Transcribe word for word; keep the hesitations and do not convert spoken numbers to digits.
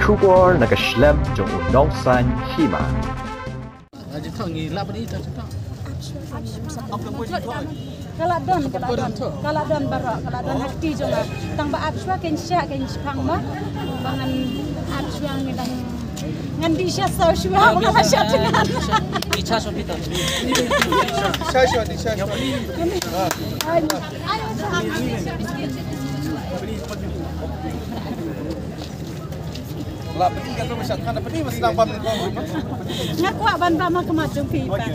Khubor na ka shlem jong u nongsan hima. Ka la don, ka la don, ka la don baroh, ka la don ha kti jong nga. Tang ba ap shuwa kein shah kein shipang ma. Ba ngan ap shuwa ngi dang ngan dih sha saw shuwa ba nga la shah tyngan. Sha shuwa, dih sha shuwa. Ai, ai, ai. Nga kwah ban bam ha khmat jong phi pat.